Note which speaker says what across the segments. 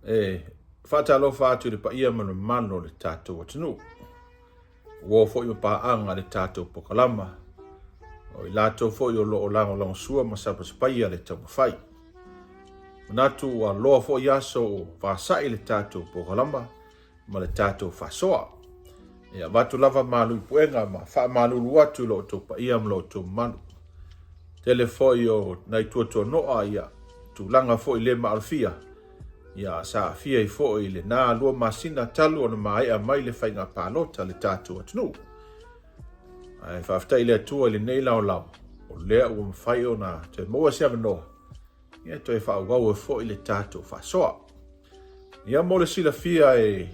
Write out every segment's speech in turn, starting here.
Speaker 1: E faatalofa atu i le paia ma le mamalu o le tatou atunuu. Ua oo foi ma paaga le tatou pokalama, o i latou foi o lo o lagolagosua ma sapasapaia le taumafai. Manatu ua loa foi aso o vasa'i le tatou pokalama ma le tatou faasoa. E avatu lava malu i puega ma faamalulu atu i lo outou paia ma lo outou mamalu. Tele foi o nai tuatuanoa ia tulaga foi le maalofia ia sa aafia ai foi i lena 2 masina talu ona maea mai le faiga palota a le tatou atunuu. Ae faafetai i le Atua i lenei laolao, o lea ua mafai ona toe maua se avanoa ia toe faaauau ai foi le tatou faasoa. Ia mo le silafia e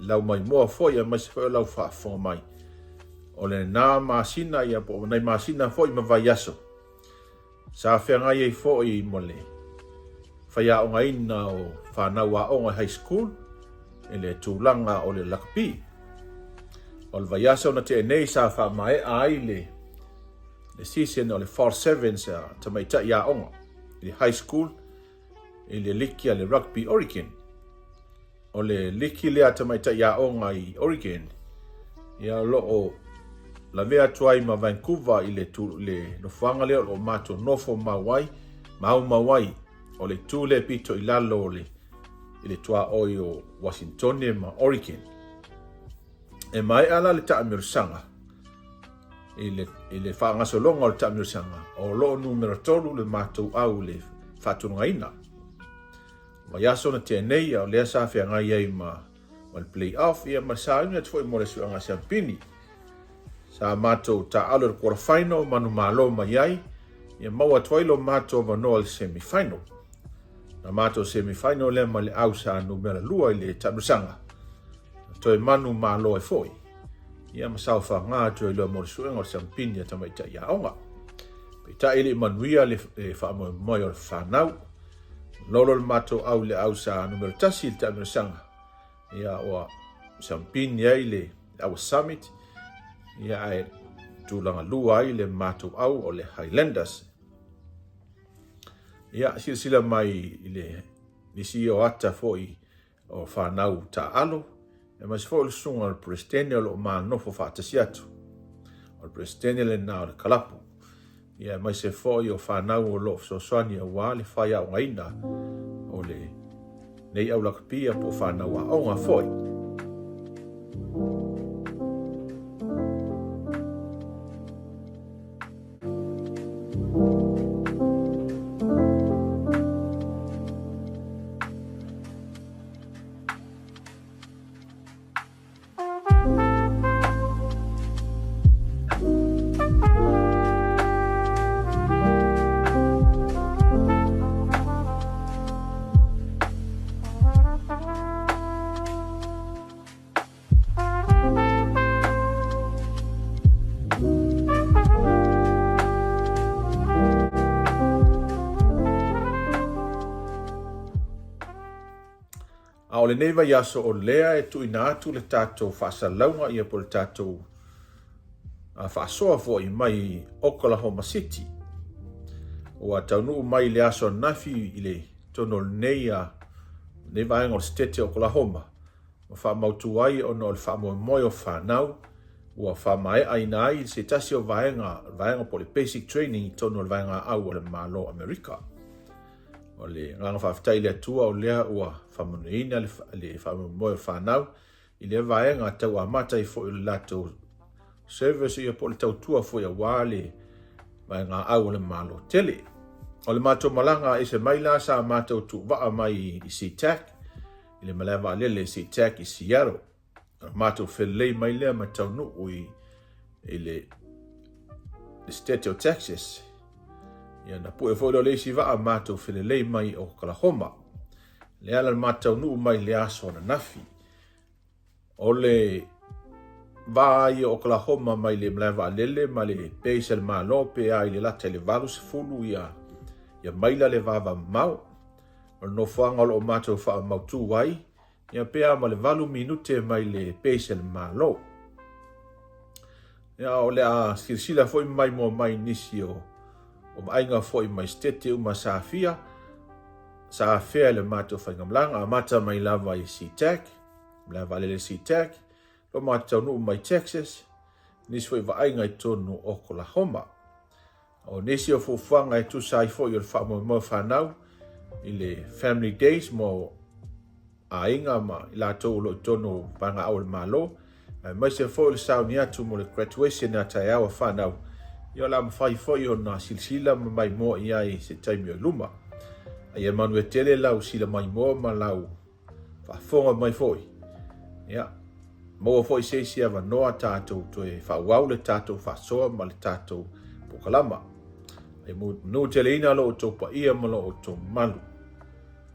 Speaker 1: lau maimoa foi aemaise foi o lau faafofoga mai, o lena masina ia po o nai masina foi ma vaiaso sa feagai ai foi ma le faiaogaina o fanau aoga i high school i le tulaga o le lakapi. O le vaiaso na tea nei sa faamaea ai le le season o le Fall Sevens a tamaitai aoga i le high school i le liki a le Rugby Oregon. O le liki lea a tamaitai aoga i Oregon, ia o lo o lavea atu ai ma Vancouver i le, le nofoaga lea o lo o matou nofo mau ai, maumau ai. O le itu lea pito i lalo o le, i le tuaoi o Wasintone ma Oregon. E maea la le taamilosaga i le, i le faagasologa o le taamilosaga, o lo o numera 3 le matou au i le faatulagaina. Vaiaso na tea nei, o lea sa feagai ai ma, ma le play off, ia ma le sauni atu foi mo le suega siampini. Sa matou taaalo i le quarter final, manumalo mai ai, ia maua atu ai lo matou avanoa i le semi final. Na matou semi final lea ma le au sa numera 2 i le taamilosaga. Toe manumalo ai foi. Ia ma saofaga atu ai loa mo le suega o le siampini a tamaitai aoga. Peitai e le i manuia le faamoemoe o le fanau. Lolo le matou au i le au sa numera 1 i le taamilosaga. Ia ua siampini ai le Our Summit. Ia ae tulaga lua ai le matou au o le Highlanders. Ia silasila mai i le nisi o ata foi o fanau taaalo, aemaise foi o le susuga o le Peresetene o lo o ma nofo faatasi atu. O le Peresetene lena o le kalapu. Ia, aemaise foi o fanau o lo o fesoasoani aua le faiaogaina o le nei au lakapia po o fanau aoga foi. A o lenei vaiaso o lea e tuuina atu le tatou faasalalauga ia po o le tatou faasoa foi mai Oklahoma City. Ua taunuu mai le aso ananafi i le totonu o lenei, lenei vaega o le Setete o Oklahoma ma faamautu ai ona o le faamoemoe o fanau ua faamaeaina ai se tasi o vaega, vaega po o le basic training i totonu o le vaega au o le Malo o Amerika. O le agaga faafetai i le Atua o lea ua faamanuiaina le, le faamoemoe o fanau i lea vaega tau amata ai foi o le latou service ia po o le tautua foi aua le vaega au o le Malo tele. O le matou malaga ese mai la sa matou tuuvaa mai i SeaTac, i le malae vaalele i SeaTac i Seattle. Ona matou felelei mai lea ma taunuu i, i le, le state o Texas. Ia na pue foi lea o le isi vaa matou felelei mai i Oklahoma. Le ala le matou taunuu mai i le aso ananafi. O le va ai o Oklahoma mai le malae vaalele ma le base a le Malo pe a i le lata i le 80 ia, ia maila le vavamamao. O le nofoaga o lo o matou faamautu ai, ia pe a ma le 8 minute mai le base a le Malo. Ia, o le a silasila foi mai moa mai nisi o, o vaaiga foi mai sitete uma sa afia. sa afea i le matou faigamalaga, amata mai lava i SeaTac, malae vaalele SeaTac, lo matou taunuu mai Texas, nisi foi vaaiga i totonu o Oklahoma. O nisi o fuafuaga e tusa ai foi o le faamoemoe o fanau i le Family Days mo aiga ma i latou o lo o i totonu o vaegaau a le Malo, aemaise foi o le sauni atu mo le graduation a taeao a fanau, ia o le a mafai foi ona silasila ma maimoa i ai i se taimi o i luma. A ia manuia tele lau sila maimoa ma lau faafofoga mai foi. Ia, maua foi se isi avanoa tatou toe faaauau le tatou faasoa ma le tatou polokalama. Ia manuteleina lo outou paia ma lo outou mamalu.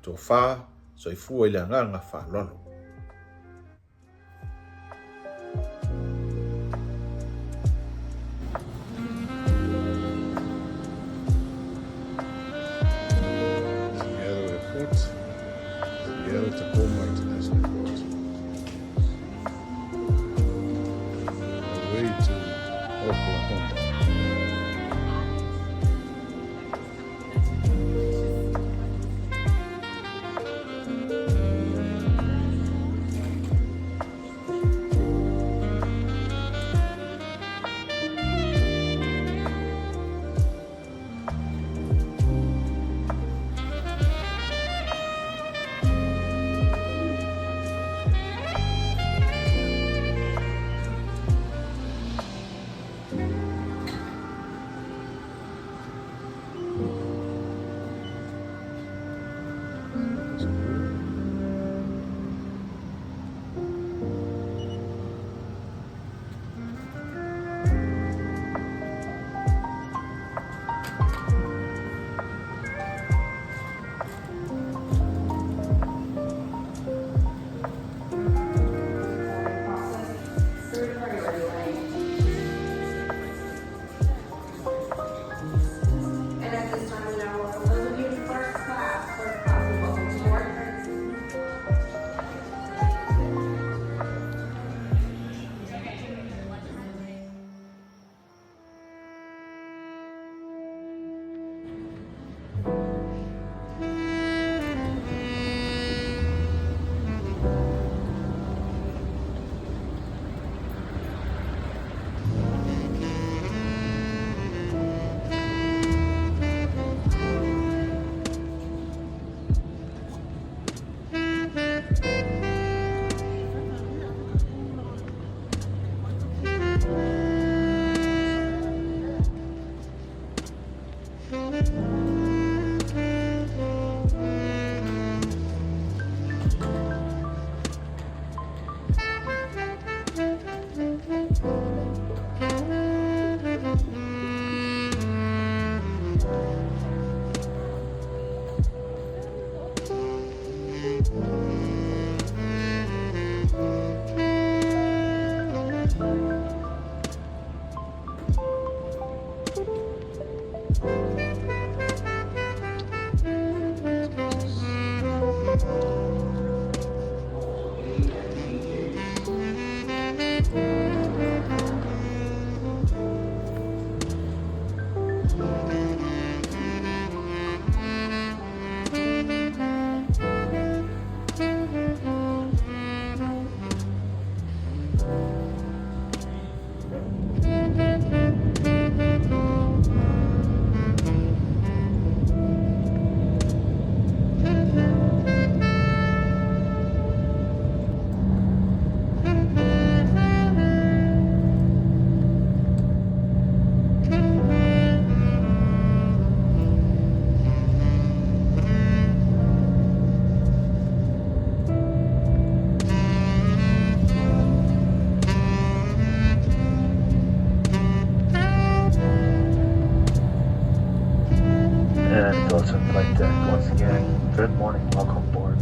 Speaker 1: Tofa, soifua i le agaga faaaloalo.
Speaker 2: Seattle Airport, Seattle Tacoma International Airport. On the way to Oklahoma.
Speaker 3: And Delta Flight Deck once again. Good morning, welcome aboard.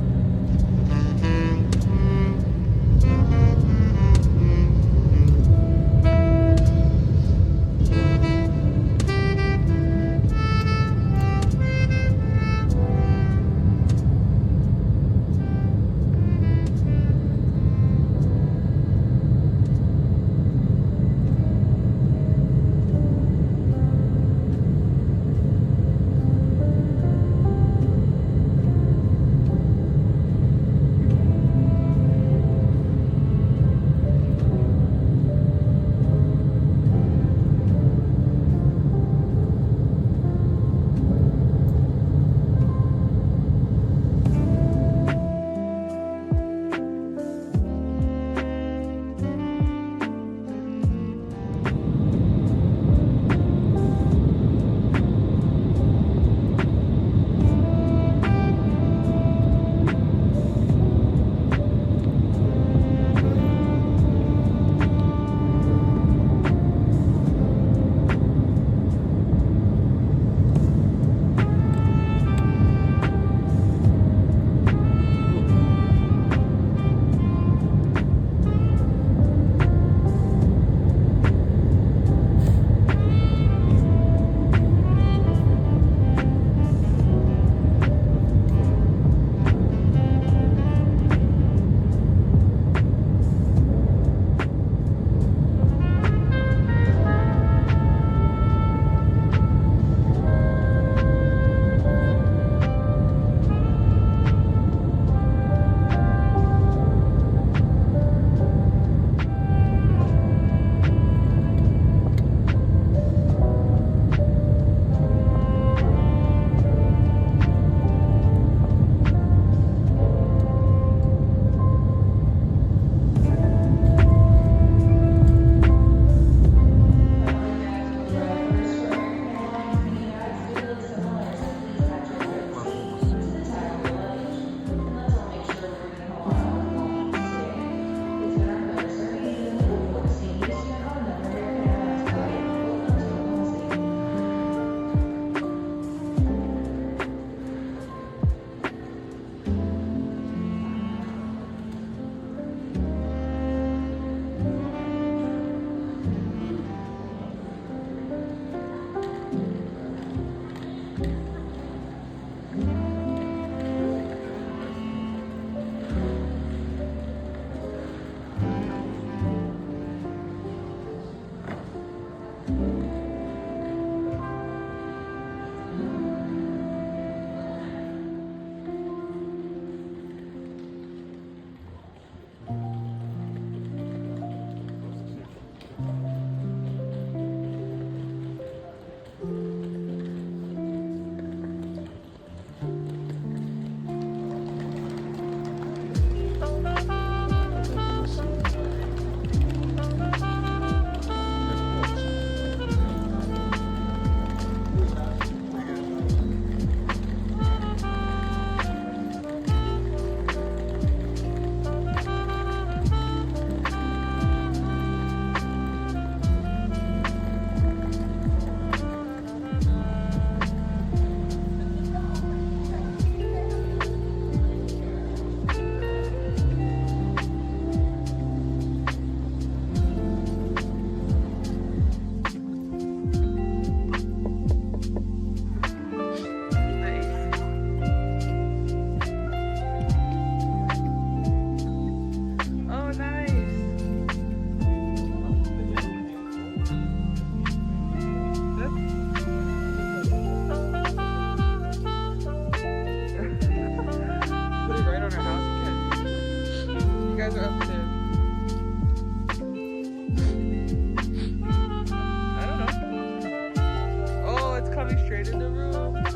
Speaker 4: Coming straight in the room. Where's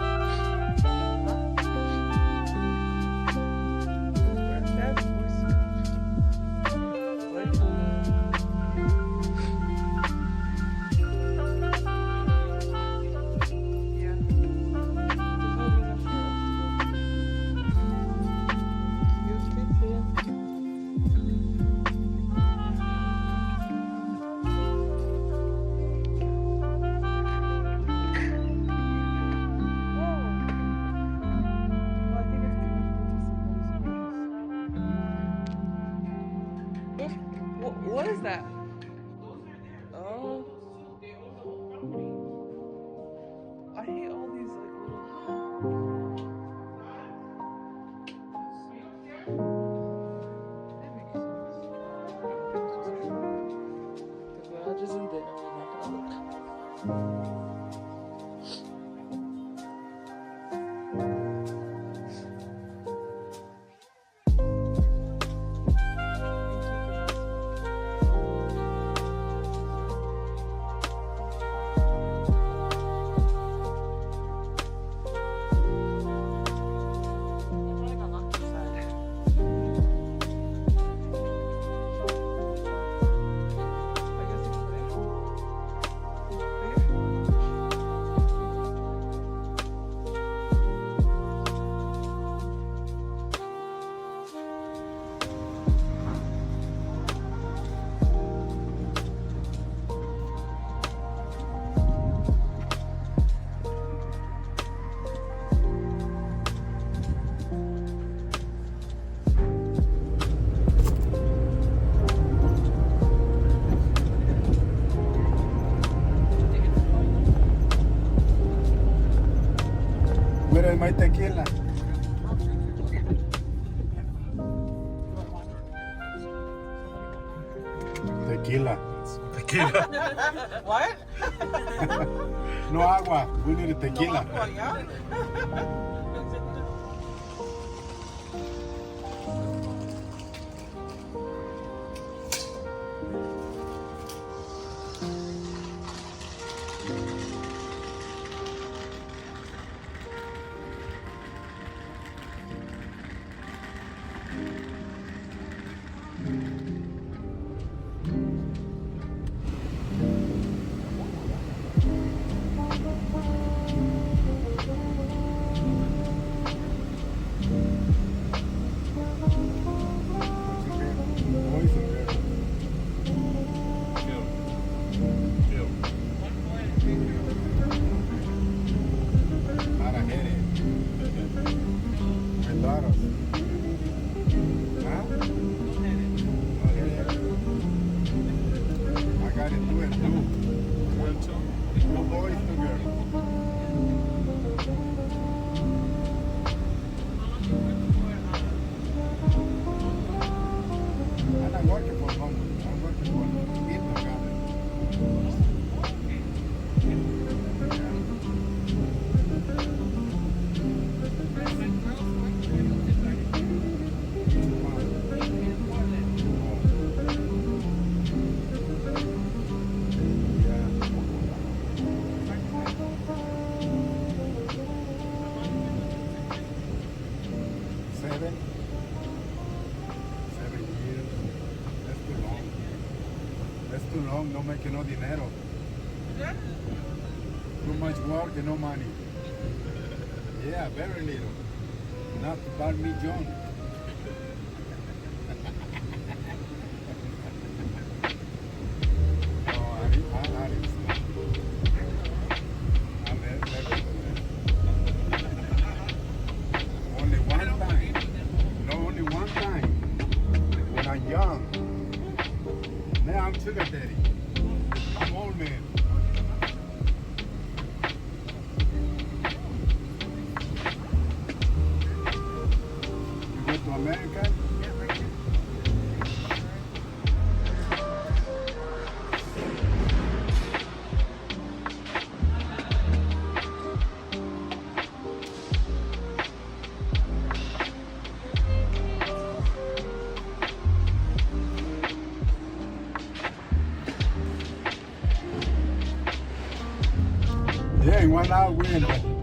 Speaker 4: that voice? What? Yeah. There's no reason for us to go. Cute kitchen. Whoa. Well, I think it's connected to somebody's house. What is that? Oh. I hate all these like little. That makes sense. I don't think it's just The garage isn't there. We're not gonna look. Thank you for asking. I thought I got locked inside. I guess it's over there. There?
Speaker 2: Where is my tequila? Tequila.
Speaker 1: Tequila.
Speaker 4: What?
Speaker 2: No agua. We need a tequila.
Speaker 4: Oh, yeah?
Speaker 2: Boys and girls.
Speaker 1: Kill. Kill.
Speaker 2: Not a headache. My daughters. Huh? No headache. I got it two and two.
Speaker 1: Two and two.
Speaker 2: Two boys, two girls. I'm not working for home. I'm working for Hilton Garden. Yeah. Seven. 7 years. That's too long. That's too long. No making no dinero. Too much work and no money. Yeah, very little. Not to buy me John. No, I didn't smoke. I never do that. Only one time. No, only one time. When I'm young. Now I'm sugar daddy. I'm old man. You In 1 hour we're in there.